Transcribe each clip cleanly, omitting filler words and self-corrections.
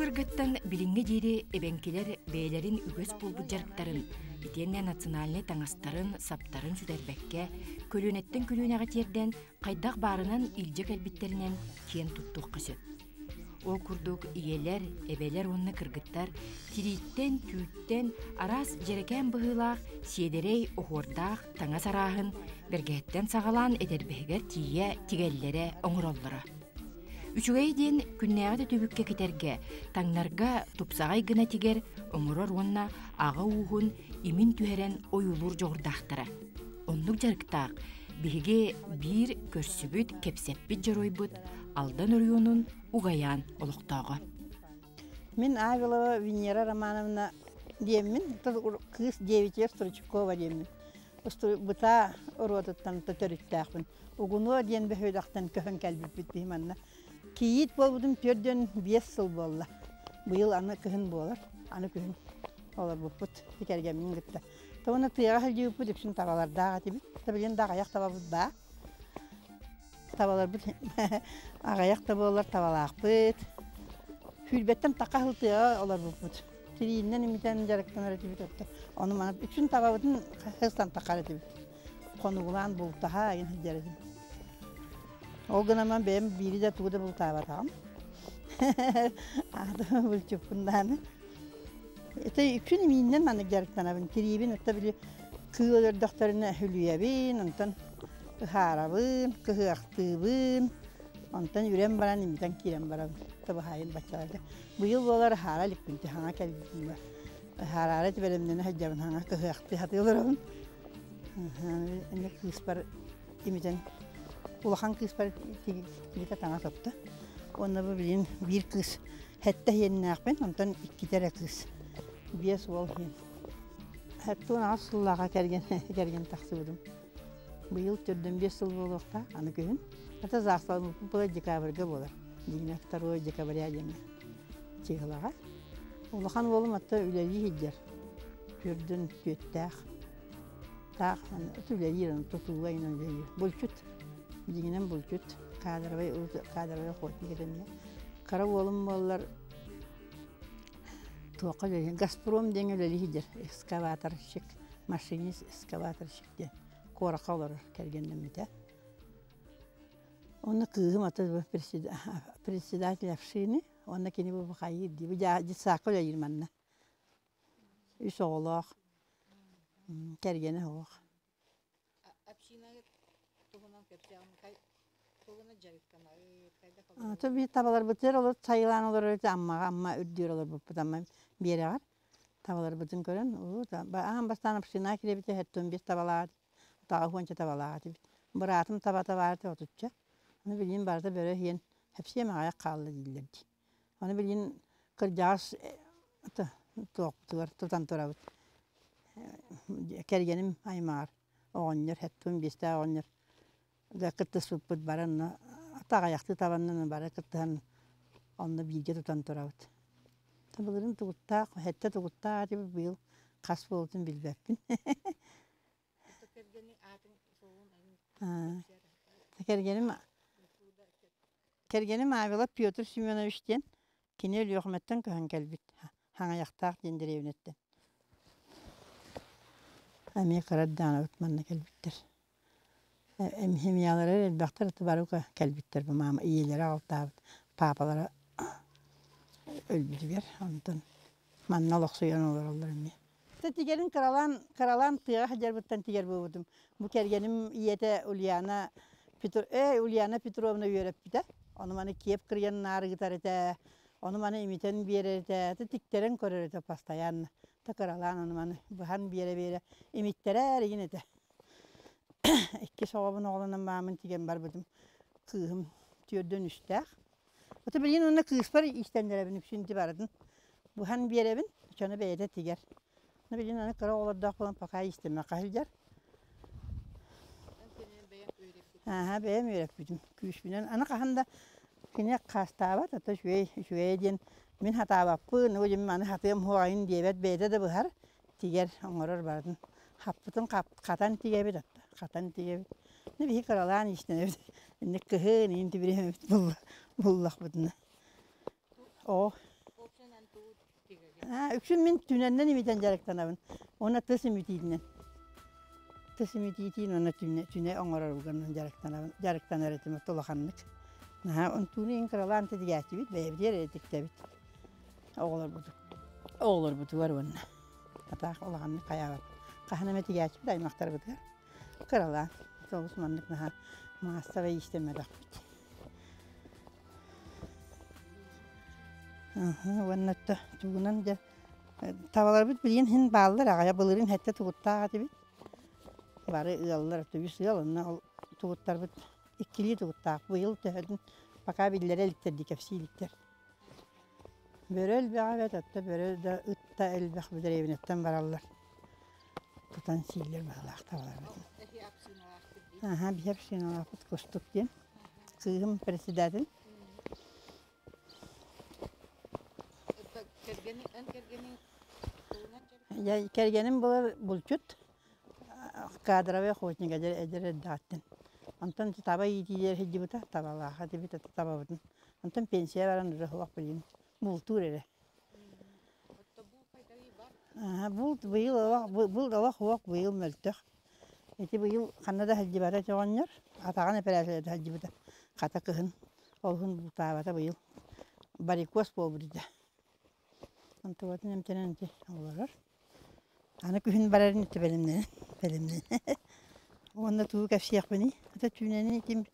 Былыр-былыргыттан билиҥҥэ диэри эбэҥкилэр бэйэлэрин үгэс буолбут дьарыктарын, итиэннэ национальнай таҥастарын, саптарын сүтэрбэккэ, көлүөнэттэн көлүөнэҕэ тиэрдэн, хайдах баарынан илдьэ кэлбиттэринэн киэн туттуохха сөп. Ол курдук ийэлэр, эбэлэр уонна кыргыттар тирииттэн, түүттэн араас дьэрэкээн быһыылаах, сиэдэрэй, оһуордаах таҥас арааһын бэргэһэттэн саҕалаан этэрбэһигэр тиийэ тигэллэрэ, оҥороллоро. Үчүгэй диэн күннээҕи да түбүккэ кэтэргэ, таҥнарга тупсаҕай гына тигэр, оҥорор уонна аҕа ууһун имин түһэрэн ойуулуур дьоҕурдаахтара. Оннук дьарыктаах биһиги биир көрсүбүт, кэпсэппит дьоруойбут Алдан оройуонун Угайаан олохтооҕо. Мин Авелова Венера Романовна диэммин, кыыс Девятьев Стручкова диэммин. Бытаа оруотуттан төрүттээхпин. Угунуо диэн бөһүөлэктэн көһөн кэлбиппит биһи манна. Кийиит буолбутум 45 сыл буолла. Быйыл аны кыһын буолар. Аны күһүн олорбуппут кэргэммин кытта. Тоҕуна тыаҕа сылдьыбыппыт үксүн табалардаах этибит. Билигин да аҕыйах табабыт баа. Табаларбыт аҕыйах да буоллар табалаахпыт. Сүүрбэттэн таха сыл тыаҕа олорбуппут. Тириинэн имитэн дьарыктанар этибит отто. Ону маны үксүн табабытын сылтан тахар этибит. Хонугулаан бултаһа айан сылдьар этим. Ол гынан бэйэм биири да тугу да бултаабатаҕым. Аата булчуппун даҕаны. Это үксүн имииннэн маннык дьарыктанабын. Тириибин отто били кыыл өлөрдөхтөрүнэ үлүйэбин, онтон ыһаарабын, кыһыахтыыбын, онтон үрэн баран имитэн киирэн барабын. Табыһаайын баччаларга. Быйыл буолар ыһаара иликпин хаҥа кэлбитим бар. Ыһаараары бэлэмнэнэ сылдьабын хаҥа кыһыахтыы сатыы олоробун. Эмиэ кыыспар имитэн улахан кыыспар тигитэ таҥас отто. Уонна бу билигин биир кыыс сэттэ иһиэннээхпин, онтон иккитэ эрэ кыыс. Биэс уол иһин. 78 сыллааҕа кэргэн кэргэн тахсыбытым. Быйыл 45 сыл буолуохтаах, аны күһүн. Это засланмыппыт была декабрьга буолар. Дьиҥинэ 2 декабря диэҥҥэ чыыһылаҕа. Улахан уолум атта үлэлии сылдьар. Күрдүн күөттээх. Таах үлэлиир, тутууга үлэлиир. Булчут. Дьиҥинэн булчут. Кадровый, кадровый охотник этэ Кыра уолум буоллар туохха үлэлиир Газпром диэн үлэлии сылдьар экскаваторщик, машинист экскаваторщик диэн куоракка олорор кэргэннэммитэ. Онно кыыһым ата председатель общины, уонна кини бу хайыыр дии, бу детсадка үлэлиир манна. Үс оҕолоох, кэргэнэ суох. Биир табаларбытыгар олор сайылаан олорор этэ Аммаҕа Амма үрдүгэр олорбуппут Амма биэрэҕэр табаларбытын көрөн аан бастаан община кирэбитэ сэттэ биэс табалаах таҕа уонча табалаах этибит быраатым табата баар этэ отучча ону билигин барыта бөрө иһиэн совсем аҕыйах хаалла дииллэр дии ону билигин кырдьаҕас туохпутугар тутан турабыт кэргэним аймаҕар оҕонньор сэттэ биэстээх оҕонньор да кыттыспыппыт бары онно таҕайахтыы табаннан бары кыттыһан онно бииргэ тутан турабыт былырыын тугуттаах сэттэ тугуттаах этибит быйыл хас буолбутун билбэппин кэргэним кэргэним Авелов Петр Семенович диэн кини Өлүөхүмэттэн көһөн кэлбит Хаҥайахтаах диэн дэриэбинэттэн эмиэ кыра эрдэҕинэ манна кэлбиттэр Семьялара элбэхтэр бары кэлбиттэр бу маама ийэлэрэ аҕалтаабыт паапалара өлбүтүгэр онтон манна олохсуйан олороллор эмиэ Тигэрин кыралаан кыралаан тыаҕа сылдьарбыттан тигэр буолбутум. Бу кэргэним ийэтэ Ульяна Петр э Ульяна Петровна үөрэппитэ. Ону маны киэп кырыйан наарыгытар этэ, ону маны имитэн биэрэр этэ, тиктэрэн көрөр этэ постоянно. Та кыралаан ону маны быһан биэрэ-биэрэ имиттэрэр игин этэ. Иккис оҕобун оҕолонон маамын тигэн барбытым. Кыыһым түөрдүн үстээх. Ото билигин уонна кыыспар иистэннэрэбин үксүн ити барытын быһан биэрэбин, оччону бэйэтэ тигэр. Ну билигин аны кыра оҕолордоох буолан пока иистэммэххэ сылдьар. Ааһа бэйэм үөрэппитим күүспүнэн. Аны хаһан да кини хаастаабат, ото үчүгэй үчүгэйэ диэн мин сатаабаппын, оо дьэ маны сатыам суоҕайын диэбэт бэйэтэ да быһар, тигэр, оҥорор барытын. Хаппытын хатан тигэбит атта, хатан тигэбит. Ну биһи кыралаан иистэнэбит. Инник кыһын иин тибириһэбит буллахпытына. Оо. Үксүн мин түнэннэн имитэн дьарыктанабын. Уонна тыс имитиитинэн. Тыс имитиитин уонна түнэ, түнэ оҥорорбуганан дьарыктанабын. Дьарыктанар этим улаханнык. Наһаа онтууну иҥ кыралаан тигээччибит, бэйэбитигэр эрэ тиктэбит. Оҕолорбуту оҕолорбутугар уонна атаах улаханнык хайаабат. Хаһан эмэ тигээччибит аймахтарбытыгар кыралаан. Олус маннык наһаа маассабай иистэммэтэхпит. Уонна тугунан дьэ табаларбыт билигин иһин бааллар аҕайа былырыын сэттэ тугуттаах этибит. Бары ыаллар үс ыал онно ол тугуттарбыт иккилии тугуттаах. Быйыл төһөтүн пока биллэрэ иликтэр дии кэпсии иликтэр. Бөрө элбэҕэ эбээт, отто бөрө да ыт да элбэх дэриэбинэттэн бараллар. Тутан сииллэр быһыылаах табаларбытын. Аха, биһи общиналаахпыт Кустук диэн. Кыыһым председатель. Кэргэним буолар булчут, кадровый охотник эдэр эдэр эрдэҕиттэн. Онтон таба иитиилэр сылдьыбыта, табалаах этибит, табабытын. Онтон пенсия баран уже суох билигин бултуур эрэ. Булт быйыл олох булт олох суох быйыл мөлтөх. Ити быйыл ханна да сылдьыбата ити оҕонньор, атаҕын эпэрээссийэтэ сылдьыбыта. Хата кыһын олуһун бултаабата быйыл. Варикоз буолбут этэ. Онтубатын эмтэнэн ити олорор. Аны күһүн барарын ити бэлэмнэнэн бэлэмнэнэн. Уонна тугу кэпсиэхпиний? Ата түүнэни итим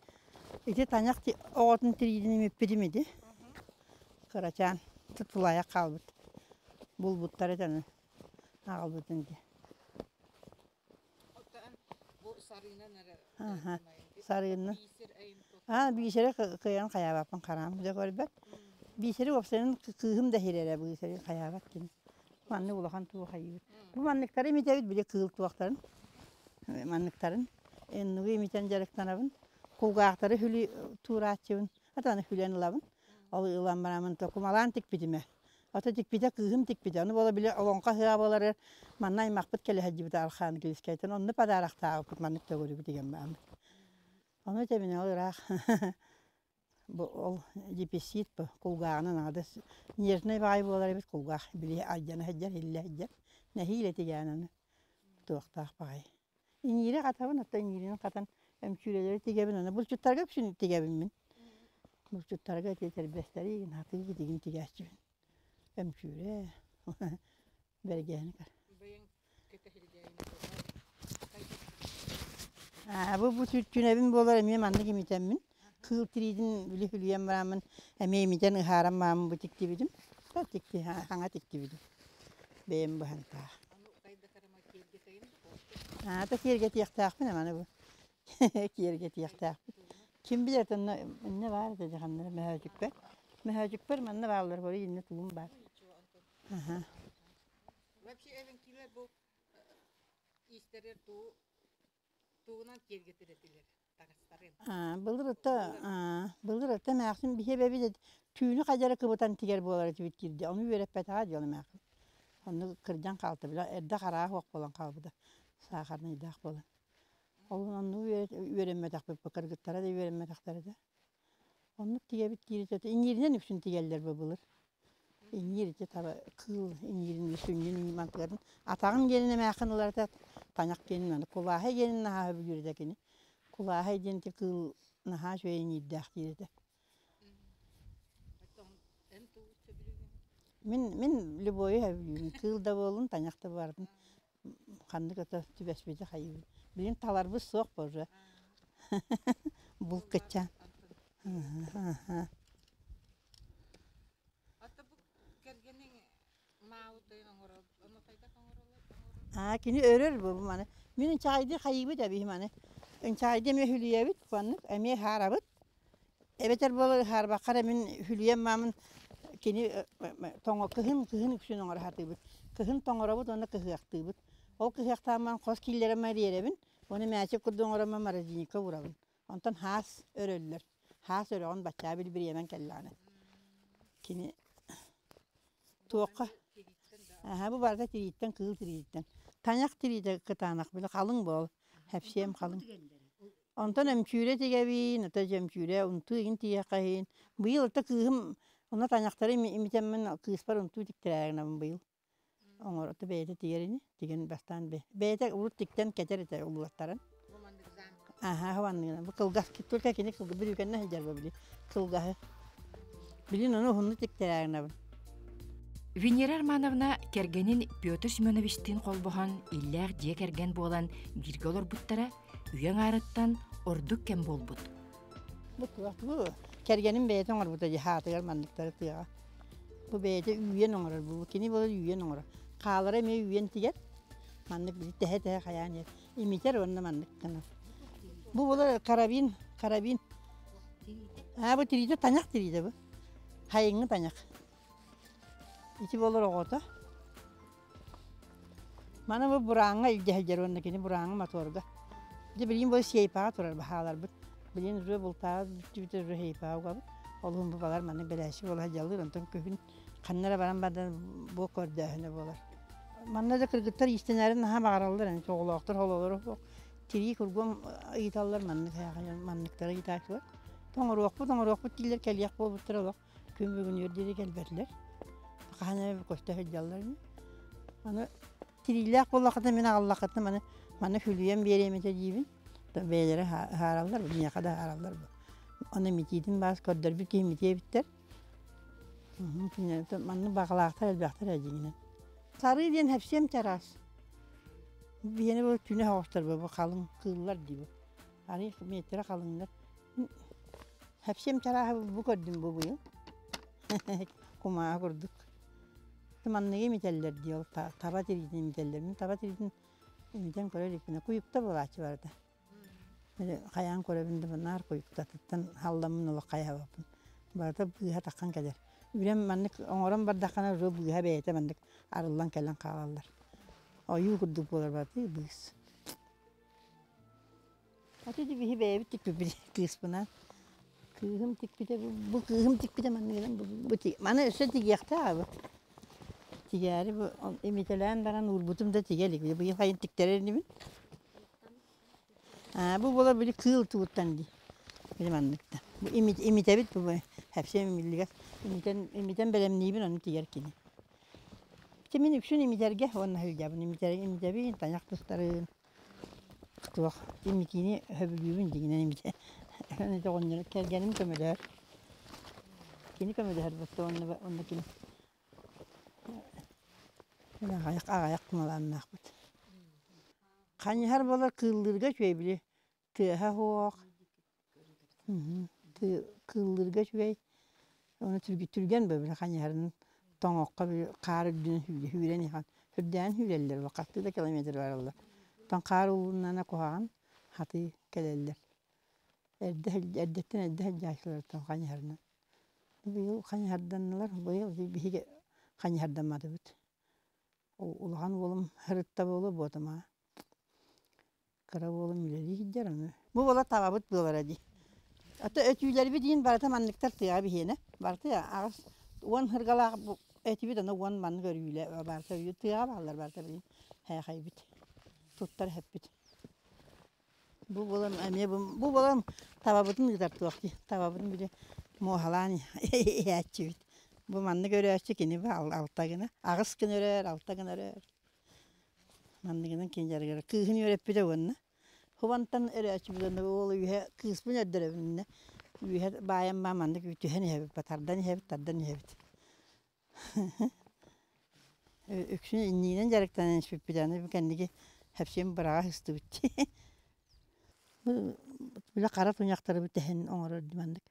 ити таҥах оҕотун тириитин имиппитим ити. Кырачаан тулаайах хаалбыт. Булбуттар этэ аҕалбытын ити. Сарыыннан. Аа, биисэри кыайан хайаабаппын хараам да көрбөт. Биисэри уопсайынан кыыһым да иһирэрэ биисэри хайаабат кини. Маннык улахан туох хайыыбыт. Бу манныктары имитэбит били кыыл туохтарын манныктарын эннугу имитэн дьарыктанабын. Кулгаахтары хүлү туурааччыбын. Атаны хүлэн ылабын. Ол ылан барамын токумалаан тикпитимэ. Ата тикпитэ, кыыһым тикпитэ. Ону буола били олоҥхо ыһыаҕа буоларыгар манна аймахпыт кэлэ сылдьыбыта Архангельскайтан. Онно подароктаабыппыт маннык төгүрүгү тигэн бааммыт. Ону этэбин ол ыраах бу ол дефицит бу кулгааҕынан аҥардас нежнай баҕайы буолар эбит кулгаах били алдьана сылдьар, иһиллэ сылдьар. Нэһиилэ тигээн аны туохтаах баҕайы. Иҥиирэ хатабын, оттон иҥииринэн хатан өмчүүрэлэри тигэбин, аны булчуттарга үксүн тигэбин мин. Булчуттарга ити этэрбэстэри хатыы итигин тигээччибин. Өмчүүрэ, бэргэһэни көр. Аа, бу бу түнэбин буолар эмиэ маннык имитэммин. Кыыл тириитин били хүлүйэн бараммын эмиэ имитэн ыһааран мааммын бу тиктибитим. Тикти, хаҥа тиктибитим. Бэйэм быһантаах. Аата киэргэтиэхтээхпин аны бу. Киэргэтиэхтээхпин. Ким билэр онно иннэ баар этэ дьаханнара мөһөөчүкпэр. Мөһөөчүкпэр манна бааллар бары иннэ тугум баар. Аха. Вообще эвенкилер бу иистэрэр туу тугунан киэргэтэр этилэр таҥастарын. Былыр ата былыр ата эмээхсин биһи эбэбит түүнү хадьары кыбытан тигэр буолар этибит киирдэ. Ону үөрэппэтэҕэ дьон эмээхсин. Онно кырдьан хаалта бile эрдэ хараа суох буолан хаалбыта. Саахарнайдаах буолан. Ол оннук үөрэммэтэхпит кыргыттара да үөрэммэтэхтэрэ да. Оннук тигэбит кииритэ иҥииринэн үксүн тигэллэр бу былыр. Иҥиир ити таба кыыл иҥиирин сүнньүн мантыгарын атаҕын диэнин эмээххин ыларта таҥах диэнин аны кулааһай диэнин наһаа сөбүлүүр этэ кини. Кулааһай диэн ити кыыл наһаа үчүгэй иҥиирдээх диир этэ. Мин мин любойу сөбүлүүбүн. Кыыл да буоллун, таҥах да барытын ханнык ото түбэспити хайыыбын. Билигин таларбыт суох уже. Булкаччаан. Аа кини өрөр бу маны. Мин ынчаҕайдыы хайыыбыт эбиһи маны. Ынчаҕайдыы эмиэ хүлүйэбит маннык эмиэ ыһаарабыт. Эбэтэр буолар ыһаарбакка эрэ мин хүлүйэн маамын кини тоҥо кыһын кыһын үксүн оҥоро сатыыбыт. Кыһын тоҥоробут уонна кыһыахтыыбыт. Ол кыһыахтааммын хос киллэрэн биэрэбин уонна мээчик курдук оҥороммун морозильникка уурабын. Онтон хаас өрөллөр. Хаас өрөҕүн баччаа билбириэмэн кэллэҕинэ. Кини туохха Аһа, бу барыта тирииттэн, кыыл тириититтэн. Тайах тириитэ кытаанах, били халыҥ буол, хэпсиэм халыҥ. Онтон өмчүүрэ тигэбиин, ата дьөмчүүрэ унтуу игин тиийэххэ иһин. Быйыл ата кыыһым Онно тайахтары имитэммин кыыспар унтуу тиктэрээри быйыл. Оҥорото бэйэтэ тигэр ини, тигэн бастаан бэйэтэ урут тиктэн кэтэр этэ уллаттаран. Аһаа хабанныгына бу кылгас только кини бүрүүкэннэ сылдьар бу били кылгаһы. Билин ону уһуннук тиктэрээри Венера Романовна кэргэнин Петр Семеновичтыын холбоһон иллээх дьиэ кэргэн буолан бииргэ олорбуттара үйэ аҥаарыттан ордук кэм буолбут. Бу бу кэргэним бэйэтэ оҥорбута дии хаатыгар манныктары тыаҕа. Бу бэйэтэ үүйэн оҥорор бу кини буолар үүйэн оҥорор. Хаалара эмиэ үүйэн тигэр. Маннык били тэһэ-тэһэ хайаан иһэр. Имитэр уонна маннык гынар. Бу буолар карабин, карабин. Аа бу тириитэ таҥах тириитэ бу. Хайыҥҥы таҥах. Ити буолар оҕото. Маны бу бурааҥҥа илдьэ сылдьар уонна кини бурааҥҥа моторга. Дьэ билигин бу сейпаҕа турар баһааларбыт. Билигин уже бултаабыт бүттүбүт уже сейпаҕа угабыт. Ол иһин бу балар маннык бэлээччи буола сылдьаллар. Онтон күһүн ханна эрэ баран бардан бу көрдөөһүнэ буолар. Манна да кыргыттар иистэнээрин наһаа баҕараллар эн оҕолоохтор хололоро суох. Тирии кургум ыйыталлар маннык манныктары ыйытааччылар. Тоҥоруохпут, оҥоруохпут дииллэр кэлиэх буолбуттар олох. Күн бүгүнүгэр диэри кэлбэтилэр. Хаһан эмэ көстө сылдьаллар ини. Аны тириилээх буоллаххытына мин аҕаллаххытына маны маны хүлүйэн биэриэм этэ диибин. Бэйэлэрэ ыһаараллар, миэхэ да ыһаараллар. Аны митиитин баас көрдөрбүт киһи митиэ эбиттэр. Маннык баҕалаахтар элбэхтэр ээ дьиҥинэн. Сарыы диэн совсем чараас. Биһиэнэ бу түнэ оҕустар бу халыҥ кыыллар дии бу. Арый метрэ халыҥнар. Совсем чарааһы бу көрдүм бу быйыл. Кумааҕы курдук. Манныгы имитэллэр дии ол таба тириитин имитэллэр. Мин таба тириитин имитэн көрө иликпинэ куйукта буолааччы барыта. Хайаан көрөбүн да наар куйуктатыттан халламмын олох хайаабаппын. Барыта быыһа таххан кэлэр. Үлэм маннык оҥорон бардаххына уже быыһа бэйэтэ маннык арыллан кэлэн хаалаллар. Ойуу курдук буолар барыта быыс. Ати биһи бэйэбит тикпиппит кыыспынан. Кыыһым тикпитэ бу кыыһым тикпитэ манныгынан бу маны өссө тигиэхтээх бу. Тигээри бу имитэлээн баран уурбутум да тигэ илик. Быйыл хайын тиктэрэр инибин. Аа бу буолар били кыыл тугуттан дии. Били манныкта. Бу имитэбит бу совсем имиллигэс. Имитэн имитэн бэлэмниибин ону тигэр кини. Ити мин үксүн имитэргэ уонна сылдьабын. Имитэбин, тайах тустарын, Туох имитиини сөбүлүүбүн дьиҥинэн имитэ оҕонньор кэргэним көмөлөһөр. Кини көмөлөһөр буолта уонна уонна кини аҕыйах аҕыйах кумалааннаахпыт. Хайыһар буолар кыыллыырга үчүгэй били тыаһа суох Кыыллыырга үчүгэй уонна түргэн били хайыһарын тоҥокко били хаар үрдүнэн сүүрэн иһэн сүрдээн сүүрэллэр хастыы да километр бараллар. Оттон хаар уулуннана куһаҕан хатыы кэлэллэр. Эрдэ эрдэттэн эрдэ сылдьааччылартан хайыһарынан. Быйыл хайыһарданнылар, быйыл биһиги хайыһардамматыбыт. Улахан уолум сырытта буолуо буотамаа. Кыра уолум үлэлии сылдьар аны. Бу буола табабыт буолара дии. Ата өтүүлэрбит иин барыта манныктар тыаҕа биһиэнэ. Барыта 80 һыргалаах этибит аны 10 маннык өрүүлэ барыта тыаҕа бааллар барыта билин һээхэйбит. Туттар эһэппит. Бу буолан эмиэ бу буолан табабытын ыытар туох дии. Табабытын били муоһалаан иһээччибит. Бу маннык өрөөччү кини бу алта гына. Аҕыс гына өрөөр, алта гына өрөөр. Манныгынан кини дьарыгырар. Кыыһын үөрэппитэ уонна Хубантан өрөөччүбүт уонна уол үөһэ кыыспын өрдөрөбүн үөһэ баайан баа маннык түһэн иһэбит тардан иһэбит тардан иһэбит Үксүн инниинэн дьарыктанан испиппит аны бу кэнники совсем быраҕа сыстыбыт дии. Били хара туйахтары тэһэн оҥорор маннык.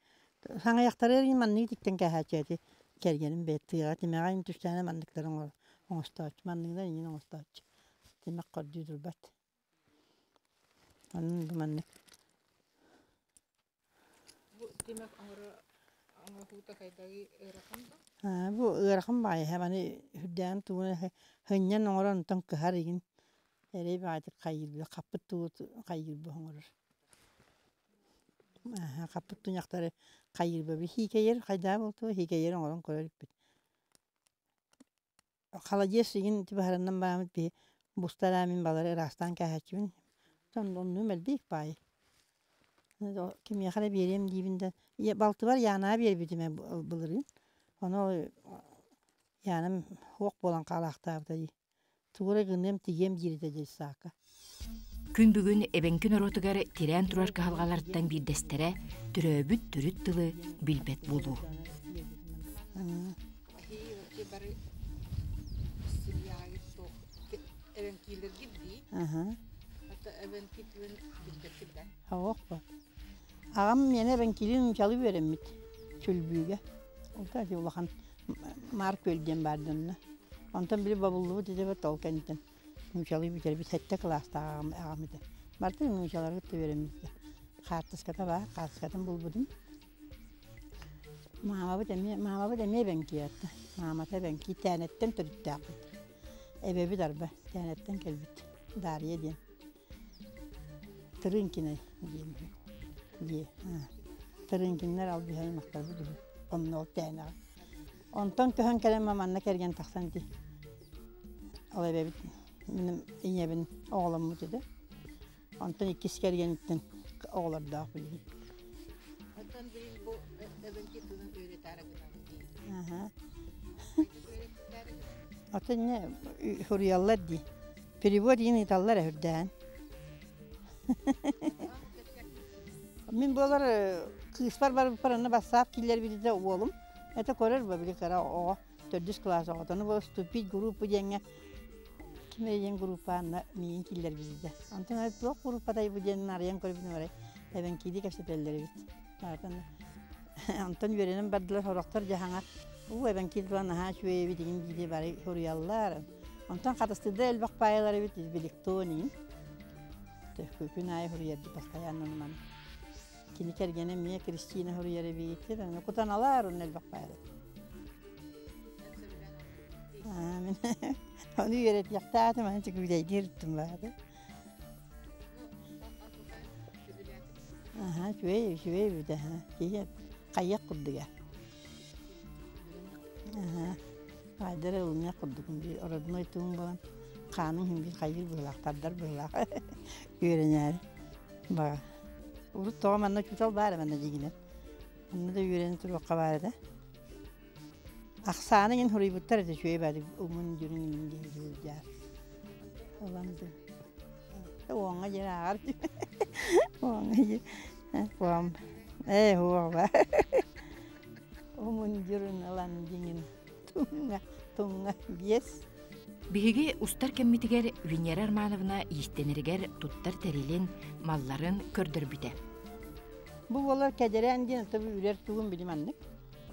Саҥыйахтары маннык тиктэн кээһээччи эти кэргэним бэйэ тыаҕа тимэҕэ иҥ түстээнэ манныктары оҥостооччу манныгынан иҥин оҥостооччу. Тимэх көрдүү турбат. Онон бу маннык. Бу тимэх оҥоро оҥоһуута хайдаҕый ыарахан да? Бу ыарахан баҕайы маны үрдээн тугун сынньан оҥорон онтон кыһар игин эрэй баҕайытык хайыырбы хаппыт тугу хайыырбы оҥорор. Хаппыт туйахтары хайыырбы хиикэйэр хайдаа буолтуо хиикэйэр оҥорон көрөр эбиппит. Халадьыас игин ити баһарынан бааммыт биһи бустараа мин балары ыраастаан кээһээччибин. Оннугум элбиик баайы. Кимиэхэ эрэ биэриэм диибин да балтыбар Янаҕа биэрбитим ээ былырыын. Ону Яным суох буолан хаалаахтаабыта дии. Тугу эрэ гыныам, тигиэм диир этэ дии Саака. Күн бүгүн эбэҥки норуотугар тирээн турар кыһалҕаларыттан биирдэстэрэ төрөөбүт төрүт тылы билбэт буолуу. Вообще бары семьяҕа суох эбэҥкиилэргит дии. Ата эбэҥки тылын билбэккит да? Суох ба. Аҕам миэнэ эбэҥкилиин нууччалыы үөрэммит Чүлбүүгэ. Ол ити улахан Маар Күөл диэн баар дьонно. Онтон били бобуллубут идэбит ол кэнниттэн нууччалыы бүтэрбит сэттэ кылаастаах аҕам, аҕам этэ. Барыта нууччаларга кытта үөрэммитэ. Хаартыската баар, хаартыскатын булбутум. Маамабыт эмиэ, маамабыт эмиэ эбэҥкии этэ. Маамата эбэҥкии Тээнэттэн төрүттээхпит. Эбэбит арба Тээнэттэн кэлбит Дарья диэн. Тырыынкинай диэн үһү. Дии. Тырыынкиннар албиһа аймахтарбыт үһү. Онно ол Тээнэҕэ. Онтон көһөн кэлэн манна кэргэн тахсан ити ол эбэбит мин ийэбин оҕоломмут этэ. Онтон иккис кэргэниттэн оҕолордоох билигин. Оттон билин бу эбэнки тылын үөрэтээри гынабын дии. Аха. Атын не суруйаллар дии. Перевод иин ыыталлар үрдээн. Мин буолар кыыспар барбыппар аны бассаап киллэрбитэ уолум. Это көрөр бу били кыра оҕо төрдүс кылаас оҕото. Ону бу вступить в группу диэҥҥэ ким эрэ диэн группа анна миигин киллэрбитэ. Онтон туох группатай бу диэн арыйан көрбүтүм арай эбэҥкиилии кэпсэтэллэр эбит. Онтон үөрэнэн бардылар сорохтор дьаһаҥа уу эбэҥкии тыла наһаа үчүгэй эбит игин диир бары суруйаллар. Онтон хатыстыырда элбэх паайалар эбит избелектон игин. Күн аайы суруйарды постоянно маны. Кини кэргэнэ эмиэ Кристина суруйар эбит. Кутаналар онно элбэх паайалар. Мин ону үөрэтиэхтээтим, аны күүдэйдиир ыттым баады. Аһаа, үчүгэй, үчүгэй эбит аһаа. Киһи хайыах курдуга. Аһаа, баайдара ылыныах курдугун биир родной тылым буолан хааным иһин биир хайыыр быһыылаах, тардар быһыылаах үөрэнээри. Баҕа. Урут тоҕо манна учуутал баара манна дьиҥинэн. Онно да үөрэнэ туруохха баар этэ. Ахсааны иҥин суруйбуттар этэ үчүгэй баҕайы умун дьүрүн иҥин диэн дьылдьаар. Ылан да уоҥҥа дьиэ ааҕар уоҥҥа дьиэ уом ээ уоба умун дьүрүн ылан дьиҥин туҥҥа туҥҥа биэс Биһиги устар кэммитигэр Венера Романовна иистэнэригэр туттар тэрилин, малларын көрдөрбүтэ. Бу буолар кэдэрээн диэн тобу үрэр тугун били маннык.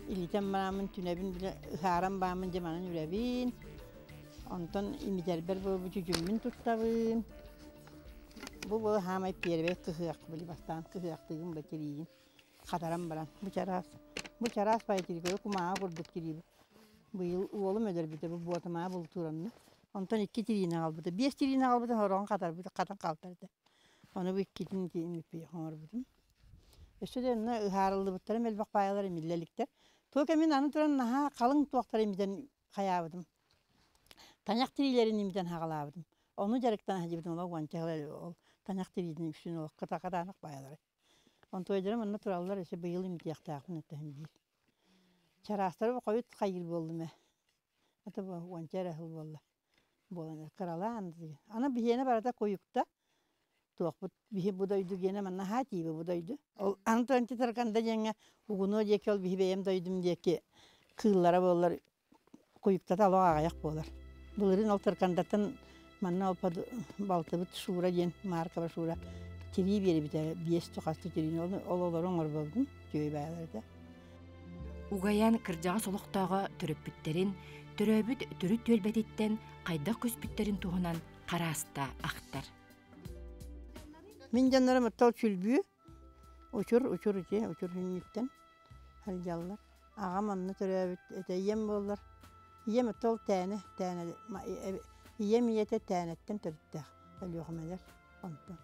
Илитэн бараммын түнэбин били ыһааран бааммын дьэ манан үрэбин. Онтон имитэрбэр буолбут чүчүммүн туттабын. Бу буола хаамай первый кыһыах били бастаан кыһыахтыгын ба тириигин хатаран баран бу чараас бу чараас бай тириигэ кумааҕы курдук тириибит. Быйыл уолум өлөрбүтэ бу буотамаа бултууранна. Онтон икки тириини аҕалбыта. Биэс тириини аҕалбыта сороҕун хатарбыт хатан хаалтарда. Ону бу иккитин ити оҥорбутум. Өссө да онно ыһаарыллыбыттарым элбэх баайалар имиллэ иликтэр. Туох эмин аны туран наһаа халыҥ туохтары имитэн хайаабытым. Тайах тириилэрин имитэн хаҕалаабытым. Ону дьарыктана сылдьыбытым олох уонча сыл ол тайах тириитин үксүн олох кытаанах баайалара. Онтуойдарым онно тураллар өссө быйыл имитиэхтээхпин эттэһим биир. Чараастары хойут хайыыр буоллум ээ. Это уонча эрэ сыл буолла. Буолан кыралаан аны биһиэнэ барыта куйукта туохпут биһи бу дойду гиэнэ манна хаа тиибэ бу дойду. Ол аны туран Тарканда диэҥҥэ угунуо диэки ол биһи бэйэм дойдум диэки кыыллара буоллар куйуктата олох аҕыйах буолар. Былырыын ол Таркандаттан манна ол балтыбыт Шура диэн Маркова Шура тирии биэрбитэ биэс хастыы тириини ол олору оҥорбоппун үчүгэй баайалар этэ. Угайан кырдьаҕас олохтооҕо төрөппүттэрин төрөөбүт төрүт түөлбэтиттэн хайдах көспүттэрин туһунан харааста ахтар. Мин дьоннорум оттол сүлбүү, учур, учур ити, учур хүннүттэн сылдьаллар. Аҕам онно төрөөбүт этэ, ийэм буоллар, ийэм оттол тээнэ, тээнэ, ийэм ийэтэ тээнэттэн төрүттээх Өлүөхүмэлэр онтон.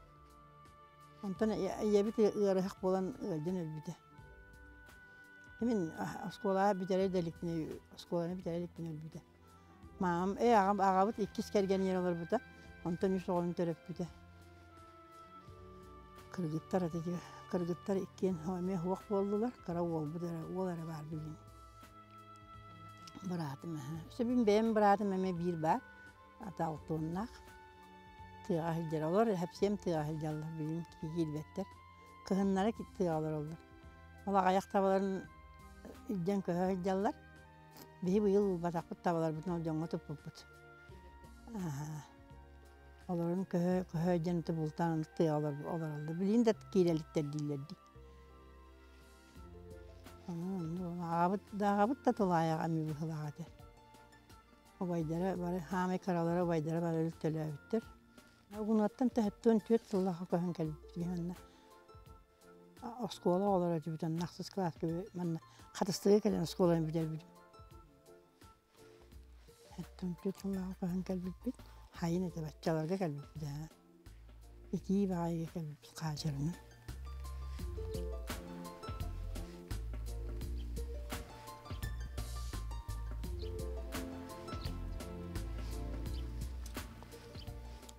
Онтон ийэбит ыарыһах буолан ыалдьан өлбүтэ. Мин оскуолаҕа бүтэрэ да иликпинэ, оскуоланы бүтэрэ иликпинэ өлбүтэ. Маамам, ээ аҕам аҕабыт иккис кэргэнигэр олорбута, онтон үс оҕону төрөппүтэ. Кыргыттар этэ кыргыттар иккиэн эмиэ суох буоллулар, кыра уолбут эрэ, уол эрэ баар билигин. Быраатым аһа. Сөбүн бэйэм быраатым эмэ биир баар. Ата алтуоннаах. Тыаҕа сылдьар. Олор хэпсиэм тыаҕа сылдьаллар. Билигин киирбэттэр. Кыһыннары тыаҕа олороллор. Ол аҕыйах табаларын илдьэн көһө сылдьаллар. Биһи быйыл ылбатахпыт табаларбытын ол дьоҥҥо туппуппут. Олорун көһө көһө дьэн бултаан тыаҕа олороллор. Билигин да киирэ иликтэр дииллэр дии. Аҕабыт да аҕабыт да тулаайах эмиэ быһыылаах этэ. Убайдара бары хаамай кыралара убайдара бары өлтөлөөбүттэр. Угунуоттан төһөттөн түөрт сыллаах көһөн кэлбит манна оскуола оҕолоро этибит онно ахсыс кылааска манна Хатыстыга кэлэн оскуоланы бүтэрбитим. Оттон түөрт сыллааҕы көһөн кэлбиппит. Хайын этэ баччаларга кэлбиппит ээ. Итии баҕайыга кэлбиппит хаачарынан.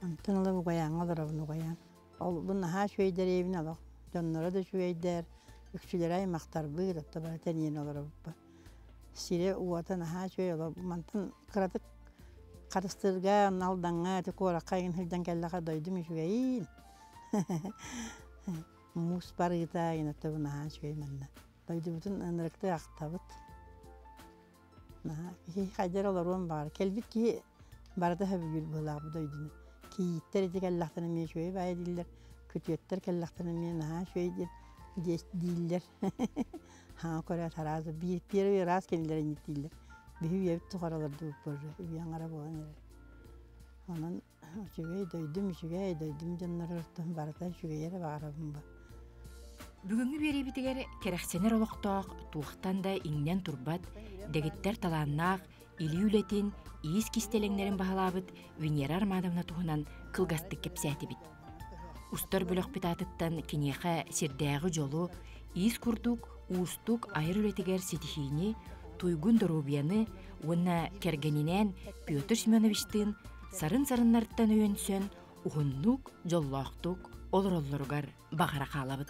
Онтон ыла Угайааҥҥа олоробун Угайаан. Ол бу наһаа үчүгэй дэриэбинэ олох. Дьонноро да үчүгэйдэр, үксүлэрэ аймахтарбыт, отто бары тэнийэн олоробуппут. Сирэ-уота наһаа үчүгэй олох. Мантан кыратык Харыстыырга, Алдаҥҥа, ити куоракка игин сылдьан кэллэххэ дойдум үчүгэйин. Муус барыыта игин отто бу наһаа үчүгэй манна. Дойдубутун ынырыктыы ахтабыт. Наһаа киһи хайдах олоруон баҕар. Кэлбит киһи барыта сөбүлүүр быһыылаах бу дойдуну. Кийииттэр ити кэллэхтэринэ эмиэ үчүгэй баайа дииллэр, күтүөттэр кэллэхтэринэ эмиэ наһаа үчүгэй диэн дииллэр. Хаҥа көрөөт араас биир первый раз кинилэр инниттииллэр. Биһи үйэбит тухары олордубут уже үйэ аҥара буолан эрэр. Онон үчүгэй дойдум үчүгэй дойдум дьонноруттан барыта үчүгэйи эрэ баҕарабын бу. Бүгүҥҥү биэриибитигэр кэрэхсэнэр олохтоох туохтан да иҥнэн турбат, дэгиттэр талааннаах, илии үлэтин, иис кистэлэҥнэрин баһылаабыт Венера Армадовна туһунан кылгастык кэпсээтибит. Устар бөлөхпүт аатыттан киниэхэ сирдээҕи дьолу, иис курдук уустук айар үлэтигэр ситиһиини, туйгун доруобуйаны уонна кэргэнинээн Петр Семеновичтыын сарын-сарыннарыттан өйөнсөн уһуннук, дьоллоохтук олороллоругар баҕара хаалабыт.